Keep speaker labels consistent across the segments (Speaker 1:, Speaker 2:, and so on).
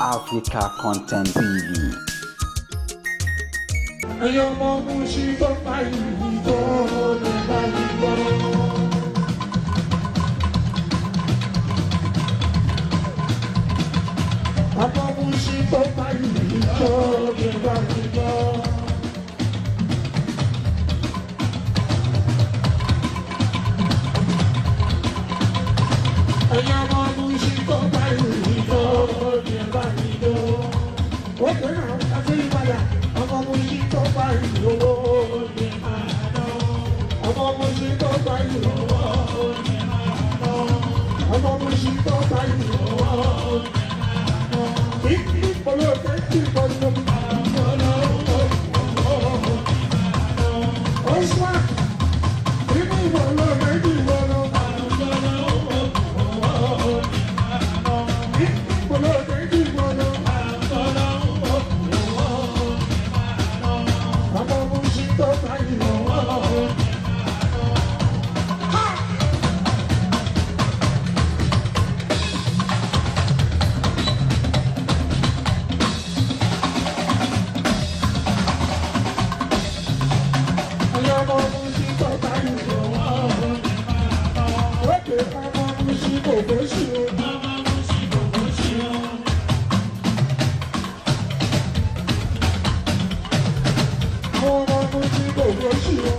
Speaker 1: Africa Content TV.
Speaker 2: Ẹ̀yin ọmọ Mushin tó bá yìí tó lè bá yìí gbọ́. Ọmọ Mushin tó bá yìí tó lè bá yìí gbọ́. Ẹ̀yin ọmọ Mushin tó bá yìí tó lè bá yìí gbọ́. Ó pè náà láti yí padà. Ọmọ Mushin tó bá yìí owó lè máa ná. Ọmọ Mushin tó bá yìí owó lè máa ná. Ọmọ Mushin tó bá yìí owó lè máa ná. Ìdí polówó tí ìbọnú. Ó sọ inú ìwọ̀lọ́ méjì ìwọ̀lọ́. Ìdí polówó méjì ìwọ̀lọ́. Ọmọ Mushin tó bá yìí owó. Ọmọ Mushin tó bá yìí owó. Ókè ọmọ Mushin kò fẹ́ sí o. Àwọn ọmọ Mushin kò fẹ́ sí o.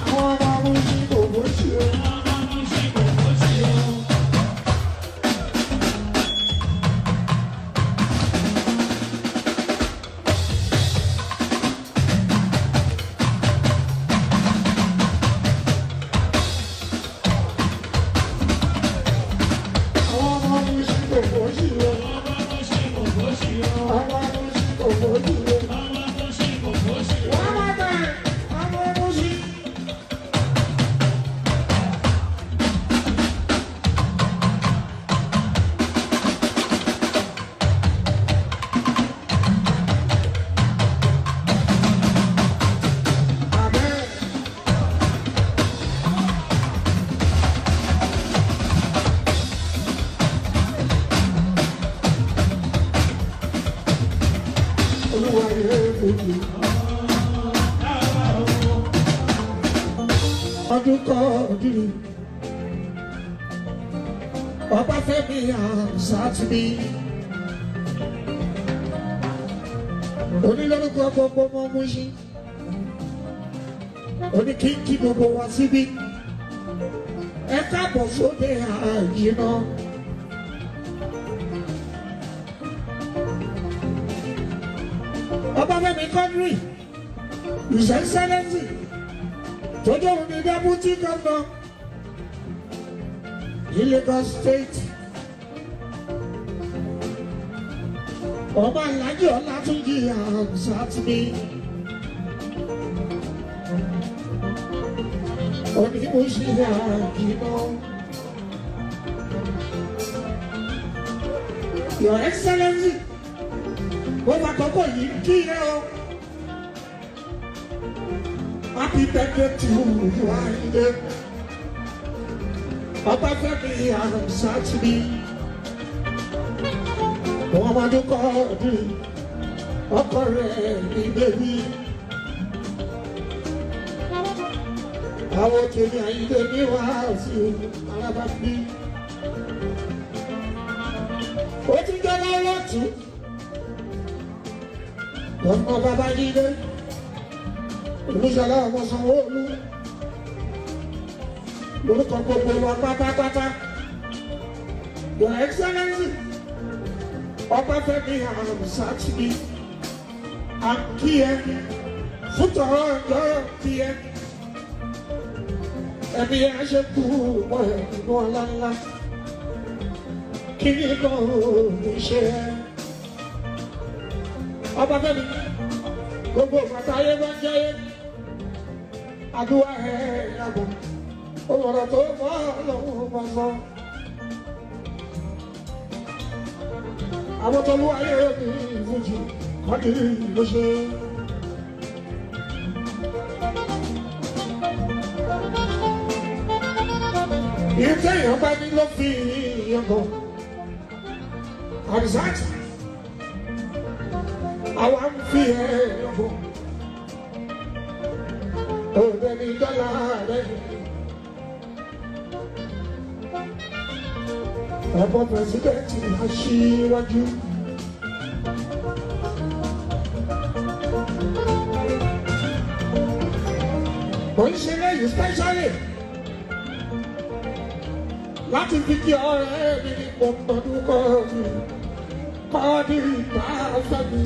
Speaker 2: Àwọn ọmọ Mushin kò fẹ́ sí o. Àwọn ọmọ Mushin kò fẹ́ sí o. Àwọn ọmọ Mushin kò fẹ́ sí o. Wọ́n máa bẹ̀rẹ̀ ọmọ Mushin. Àbẹ́. Olúwa yẹ fojú. Ọdún kọ́ ọdún. Ọbáfẹ́mi Hamzat mi. Onílórúkọ gbogbo ọmọ Mushin. Oníkíkí gbogbo wa síbí. Ẹ káàbọ̀ sóde àyínà. Ọbáfẹ́mi Quadri, His Excellency, tó jẹ́ òun ní Deputy Governor ní Lagos State. Ọba Alhaji Ọlátúnjí Hamzat mi. Onímọ̀ṣẹ́ àjìnà. Your Excellency, mo máa kọ́kọ́ yìí kí ẹ o. Happy birthday to you, Ayinde. Ọbáfẹ́mi Hamzat mi. Muhammadu Quadri, ọkọ rẹ̀ ní bébí. Àwọn tèmi Àyìndé ní wàásù alábàbí. Ó ti jẹ́ lọ́wọ́ tún. Ọmọ Babájídé, Olúṣọlá ọmọ Sanwó-Olú. Lórúkọ gbogbo wa pátápátá. Your Excellency, Ọbáfẹ́mi Hamzat mi, à ń kí ẹ fún tọrọ ọjọ́ kí ẹ. Ẹbí ẹ ṣe kú mọ́ ẹ nínú ọlá ńlá. Kí ni kò ní ṣe ẹ? Ọbáfẹ́mi, gbogbo bàtà ayé bá ń jẹ́yé. Àdúrà ẹ̀ yàgò. Olùrọ̀ tó mọ́ lòun máa sọ. Àwọn tó lú ayé mi ìfújì kọ́dí ló ṣe. Ìtẹ́ èèyàn bá ní ló fi yangàn. Hamzat, àwa ń fi ẹ̀ yangàn. Òde ní dọ́là rẹ̀. Ọ̀pọ̀ pẹ̀sídẹ̀ntì aṣíwájú. Mo ń ṣe lẹ́yìn spẹ́ṣálì láti fi kí ọ̀rẹ́ mi ní pọ̀npọ̀dún kọ́ mi kọ́ ní ìgbà fẹ́ mi.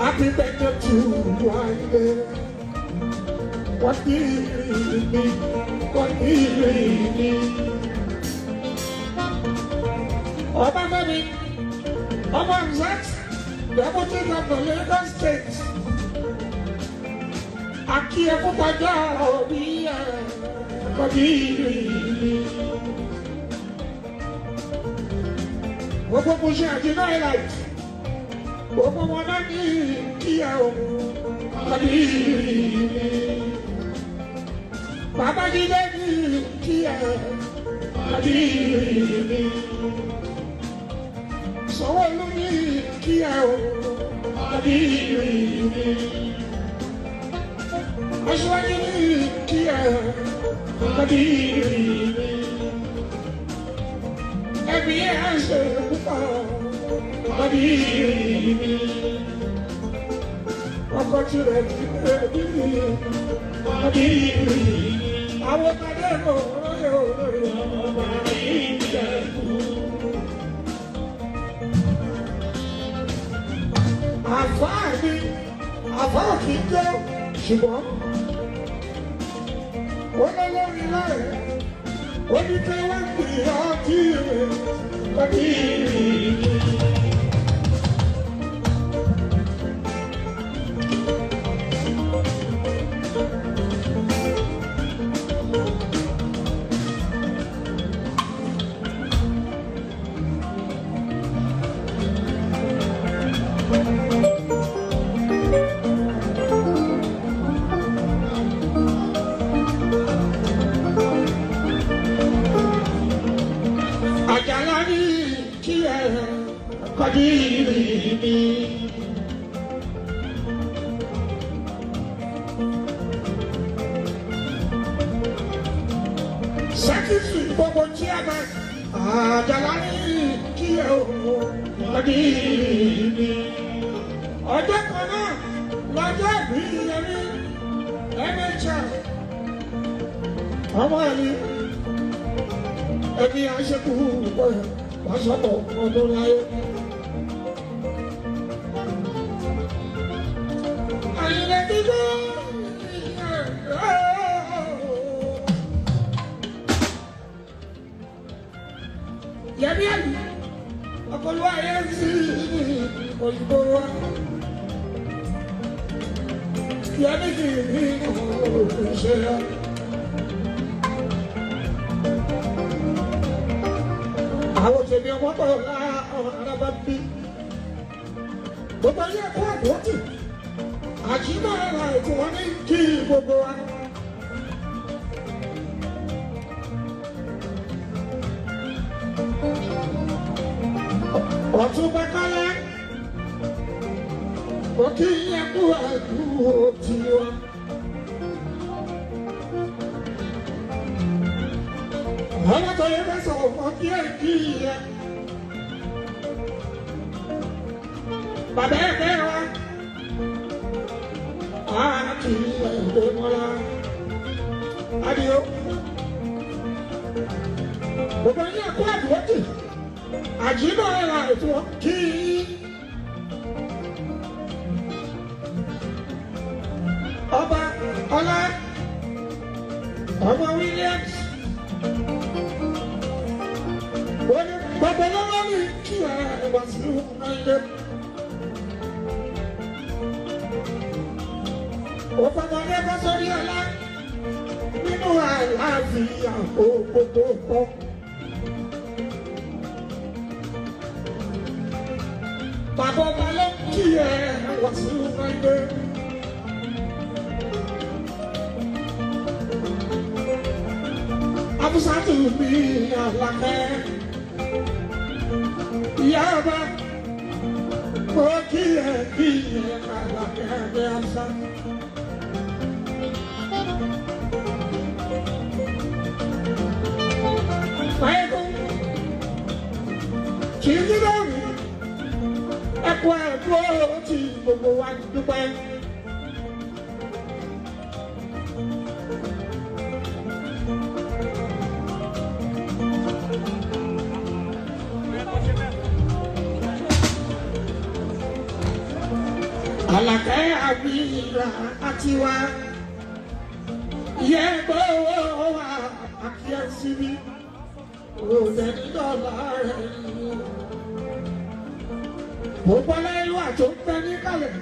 Speaker 2: Happy birthday to you, Ayinde. Wọ́n ní mi, wọ́n ní mi. Ọbáfẹ́mi, ọmọ Hamzat, Deputy Governor Lagos State. Akí ẹkú kọjá òbí ẹ̀ kọjí mi. Gbogbo mo ṣe àjìnà highlight. Gbogbo wọn náà ní kí ẹ ò kọjí mi. Babájídé ní kí ẹ kọjí mi. Sanwó-Olú ní kí ẹ ò kọjí mi. Aṣíwájú ní kí ẹ kọjí mi. Ẹbí ẹ ṣe púpọ̀ kọjí mi. Ọkọ tirẹ̀ ní ẹbí mi kọjí mi. Àwọn ọmọdé kò lóye olórí ọmọ Ìjẹ̀bú. Àfáà mi, àfáà kì í jẹ́ ṣùgbọ́n ó lọ́lọ́rin láàrẹ̀ ó ní kí wọ́n pè ọ́ kí rẹ̀ kọ́kí mi. Àjàlá ní kí ẹ kọjú ìrì mi. Sẹ́kítì gbogbo chairman Àjàlá ní kí ẹ kọjú ìrì mi. Ọjọ́ kan náà lọ́jọ́ ìbí Yẹmí NHL ọmọ ẹni ẹbí aṣẹ́kù wàṣọ́pọ̀ ọdún láyé. Àyìnlẹ̀ dídó Yẹmí Àlì ọ̀pọ̀lọpọ̀ ayé sí òyìnbó wa. Yẹmí kì í ní òṣèré lọ. Àwọn tèmi ọmọ bọ̀ la ọ̀rọ̀ bá bí. Gbogbo ilé ẹ̀kọ́ àdókì. Àjínà ẹ̀rọ ètò wọn ní kí gbogbo wa. Ọ̀tún Bákálá, mo kí yín kú àdúró tiwa. Ọmọ tó yẹ fẹ́ sọ̀rọ̀ fún kí ẹ̀ kí yẹ. Bàbá ẹ̀ bẹ́ẹ̀ wá. A kì í ẹ̀dẹ̀ mọ́lá. Adìo. Gbogbo yín ẹ̀kọ́ àdúrótì. Àjínà ẹ̀rọ ètò kí yín. Ọba Ọlá Ọmọ Williams. Gbogbo lọ́wọ́ ní kí ẹ wá sí ọ̀nà. Ó fọmọ ní ẹgbẹ́ sórí ọlá nínú àlàáfíà gbogbo pọ̀. Bàbá ọba ló ń kí ẹ wá sí ọ̀nà. Abúsátù mi Àlàkẹ́. Ìyá ọba mo kí ẹ kí ẹ Àlàkẹ́ ẹgbẹ́ Abúsá. Máyégún kì í dúró ẹkọ ẹ̀dúró tí gbogbo wa dúpẹ́. Àlàkẹ́ àbíra àtiwá yẹ gbówó wa àkíyèsí mi òde nídọ̀lá rẹ̀ ni. Mo gbọ́ láìlú àtò ń bẹ níkàlẹ̀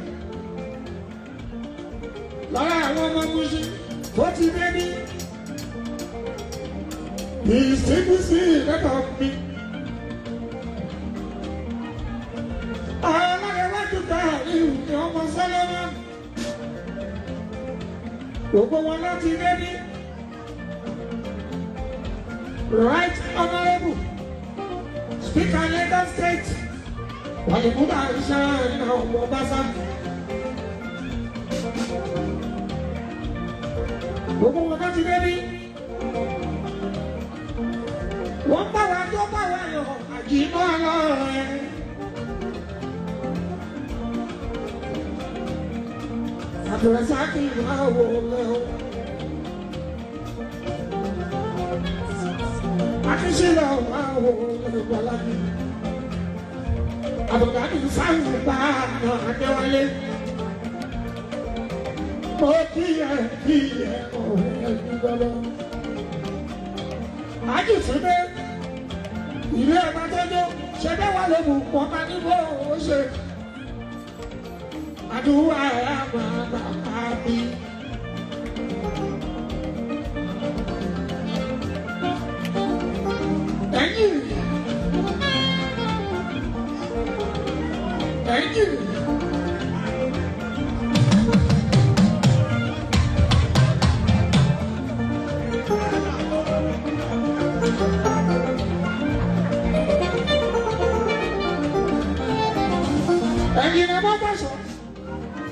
Speaker 2: lára àwọn ọmọ Mushin tó ti dé ní ìsìnkúsí lẹ́kọ̀ọ́ mi. Alágbèwájú káàrí ni ọmọ Sọ́lọ́mọ́. Gbogbo wọn láti dé ní Right Honourable Speaker Lagos State. Wàlúùkúdà iṣẹ́ nínú ọmọ Básá. Gbogbo wọn láti dé ní. Wọ́n bá wa tó bá wa yọ àjìmọ́ lọ́rẹ́. Abdulrasaki máa wò lẹ́wọ̀. Akínsílẹ̀ máa wò lẹ́wọ̀ lábí. Àbùkádì sáwù bá àná Adéwálé. Mo kí ẹ ọ̀rẹ́ ẹni gbọ́dọ̀. Àjùtúndé ìlú ẹ̀ma tọ́jú ṣe bẹ́ẹ̀ wà lóbu wọn máa ní bó o ṣe. Àdúrà ẹ̀ máa bàbá mi. Ẹ̀yìn. Ẹ̀yìn. Ẹ̀yìn ni mo bá sọ.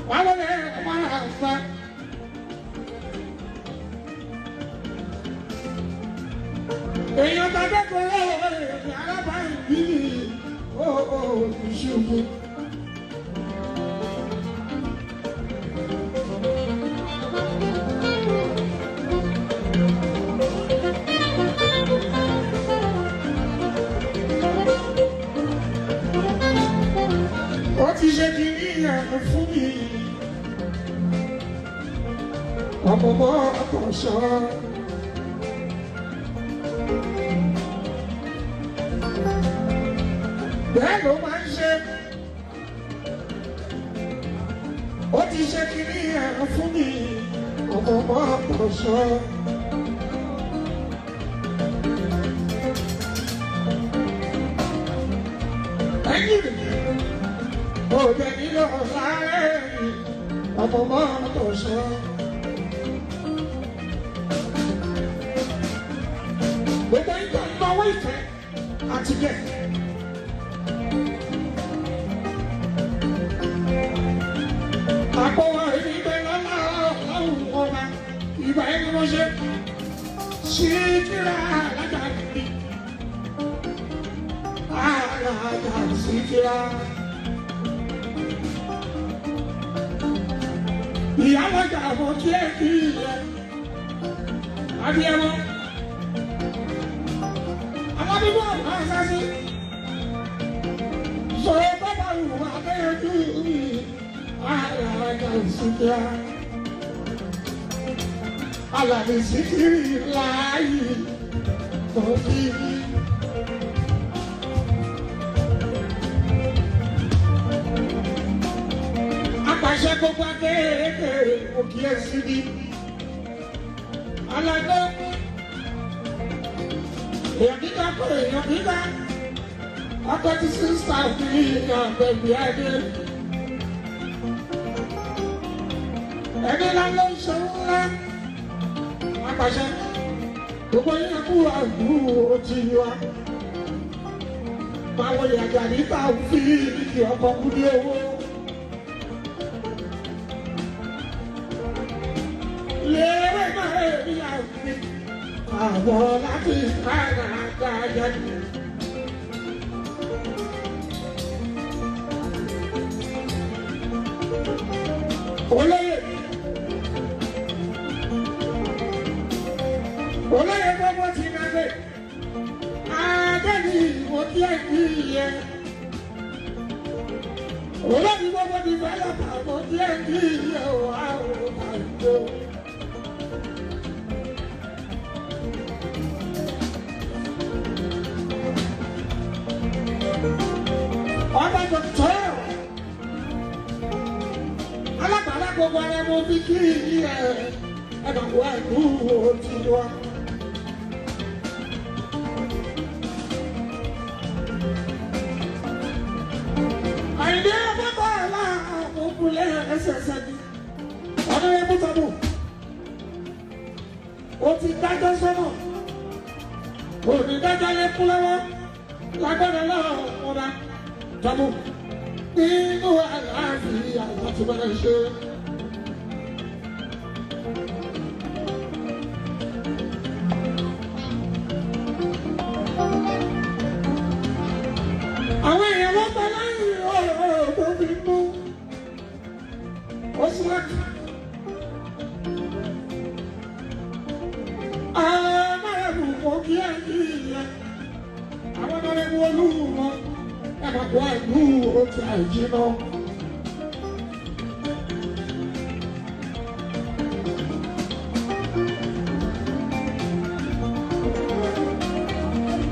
Speaker 2: Wà lórí ọmọ àgbà. Èèyàn tàbí kò lè arábàáyé bíi ìṣubú. Ó ti ṣe kiri ẹ̀ fún mi. Ọmọ mọ́ ọkọ̀ ṣọ́. Bẹ́ẹ̀ ló máa ń ṣe. Ó ti ṣe kiri ẹ̀ fún mi. Ọmọ mọ́ ọkọ̀ ṣọ́. Ẹ̀yìn òde nílò láàárẹ̀ ọmọ mọ́ ọkọ̀ ṣọ́. Gbogbo ìgbà ń náwó ìfẹ́ àti jẹ́. Àpò ìgbẹ́ lọ́la ọ̀hún ọba ìgbà ẹni mo ṣe síkírà alájà mi. Alájà síkírà. Ìyálọ́jà mọ̀ kí ẹ kí ẹ. Abiyamọ. Alábíbọ̀ máa sásí. Sọ̀rọ̀ bàbá ìwà abẹ́rẹ́jú mi. Alájà síkírà. Alàbí síkírì láàyè mọ̀ kí. Apàṣẹ gbogbo akéèké òkè ẹ̀sìn ni. Alàgbé èèyàn gíga kọ èèyàn gíga. Ọkọ tí sísá fi àgbẹ̀bí adé. Ẹni ńlá ló ń ṣe ńlá. Apàṣẹ. Gbogbo yín kú àdúró ti wá. Máa wọlé Àjàní tá a fi ìdí ọkọ̀ kú ní owó. Lérè máa rí àfi àwọn láti Kánádà jáde. Olóyè olóyè gbogbo ti nàgbé adẹ́ni ìwò tí ẹ kì í yẹ. Olóyè gbogbo ti fẹ́lẹ́ pàbó tí ẹ kì í yẹ o àwọn àjò. Ọba dọ̀tọ̀ alábàárà gbogbo ara mo fi kí ẹ ẹ̀dọ̀kọ̀ ẹ̀kú òtí wa. Àyìndé bàbá àlá òkúlẹ̀ ẹsẹ̀ẹsẹ̀ ni ọdún yẹn mútọ́bù. O ti dájọ́ sọ́nà, òní dájọ́ yẹn kú lọ́wọ́ lágbọ́dọ̀ lọ́wọ́ ọba tọ́bù nínú àlàáfíà láti máa ṣe. Àwọn èèyàn wọ́n bá láyé ọ̀rọ̀ tó fi mú ó síwájú. Àwọn ọmọ kí ẹ kí ìyẹn àwọn ọmọ rẹ̀ wọlú wọn ẹ̀mọ̀kọ́ ẹ̀lú ojú àìjìnà.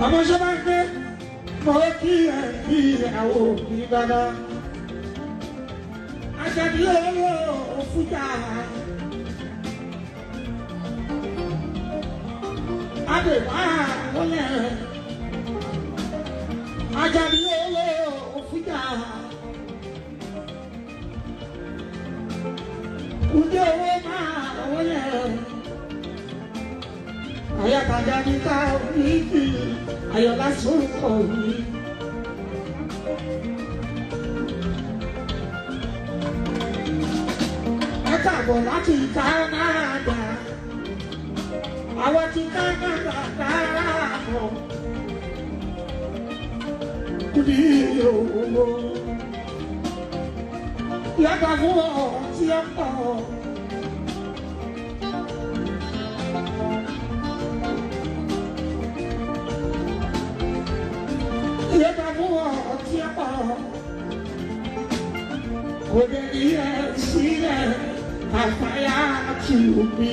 Speaker 2: Ọmọ ṣe máa ń gbé mọ́ kí ẹ kí ìyàwó mi dáadáa. Àjàdí owó òfúta. Adèmá wọlé. Àjàdí owó òfúta. Kùdí owó máa wọlé. Àyàkàjà ní ká ní kí Ayọ̀lá sórúkọ mi. Ẹ káàbọ̀ láti Kánádà. Àwọn ti Kánádà káàbọ̀. Kùdí owó. Yàtọ̀ fún ọ tí ó pọ̀. Yàtọ̀ fún ọ tí ó pọ̀. Kò lè rí ẹ sílẹ̀ àfàyà àti omi.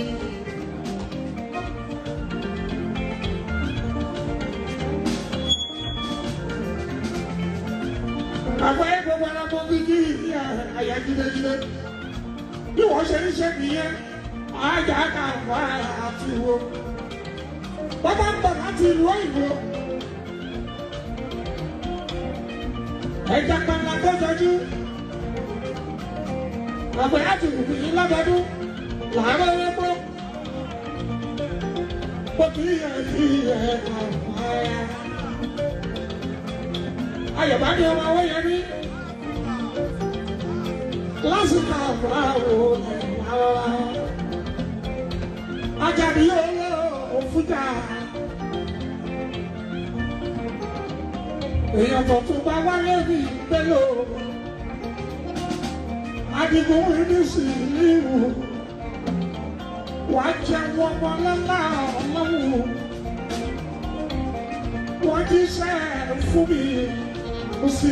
Speaker 2: Àgbáyé gbogbo ara mọ bíbí àyà jídéjídé. Bí wọ́n ṣe ń ṣe nìyẹn, àjà kàwá àti wo. Bàbá ń bọ̀ láti ìlú òyìnbó. Ẹja panla tó jọjú. Àgbẹ̀ àti ìlú yìí lọ́dọọdún làárọ̀ epo. Mo kì í yẹ kí ẹ àfàyà. Ayọ̀bá ni ọmọ owó yẹn ní. Lásìkò àbúrò ẹ̀wà. Àjàdí owó òfúta. Èèyàn tuntun bá wálé ní ìpélò. Adigun ní sílíù. Wàá jẹun ọmọ lọ́lá ọlọ́run. Wọ́n jíṣẹ́ fún mi. Ó sì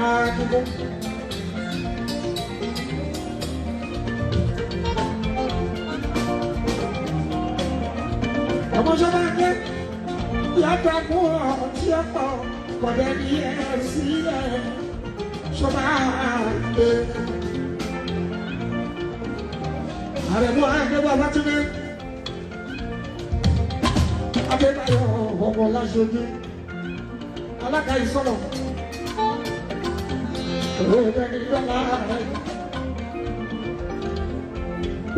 Speaker 2: Adigun. Ọmọ sọ́ba ń gbé yàtọ̀ fún ọtí ọ̀pọ̀ kọ̀dẹ̀ ní ẹ̀ sílẹ̀ sọ́ba gbé. Àrẹ̀mú Adébọ̀ Bátúndé Adébáyọ̀ ọmọ láṣojú alága ìsọ̀rọ̀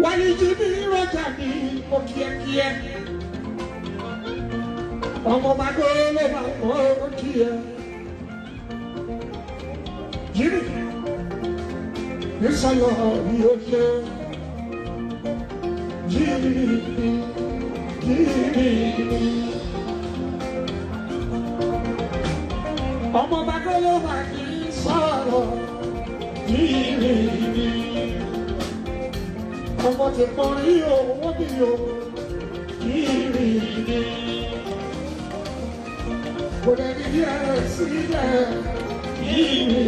Speaker 2: wáyé jí ní rọ́jà ní mo kíákíá. Ọmọ bá kó ló máa mọ kí ẹ. Jimmy nísàlọ̀ yóò ṣe. Jimmy Jimmy. Ọmọ bá kó ló máa kí sọ̀rọ̀. Jimmy ọmọ ti pọn rí owó bí o. Jimmy kò lè ní bí ẹ sílẹ̀. Jimmy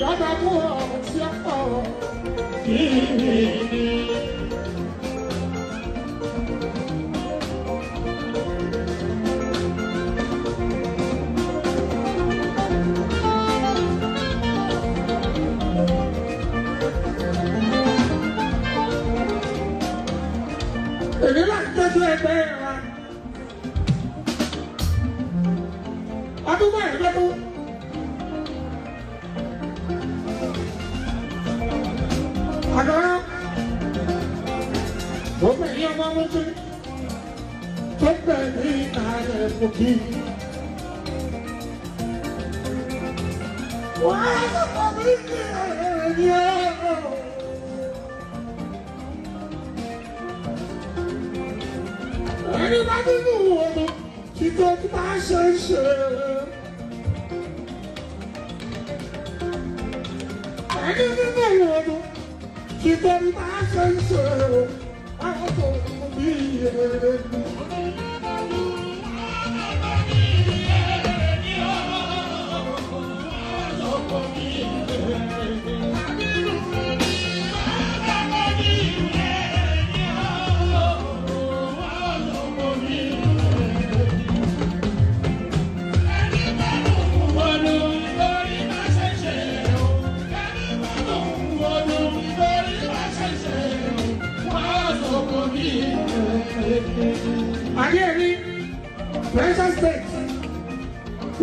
Speaker 2: dábàá mú ọ sí ọ̀pọ̀. Jimmy. Èmi láti tọ́jú ẹgbẹ́ wa. Ọdún mẹ́rin lọ́dún. Àgọ́rọ́. Mo bẹ̀ ní ọmọ mọ́tò. Tó bẹ̀ ní ìkàlẹ̀ mọ́kì. Wọ́n á sọ̀kọ̀ mí ní ẹ̀yìn ọ̀rọ̀. Ẹni bá nínú ọmọ tí tó bá ṣe ń ṣe. Ẹni nínú ọmọ tí tó bá ṣe ń ṣe. Àwọn tó ń bí èrè ni. Ayé mi, Precious State,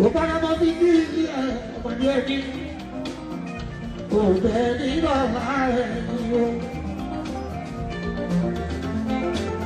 Speaker 2: ó bára mọ́ bí ní ilé ọmọdé mi, kò bẹ́ẹ̀ ní bàbá rẹ̀ o.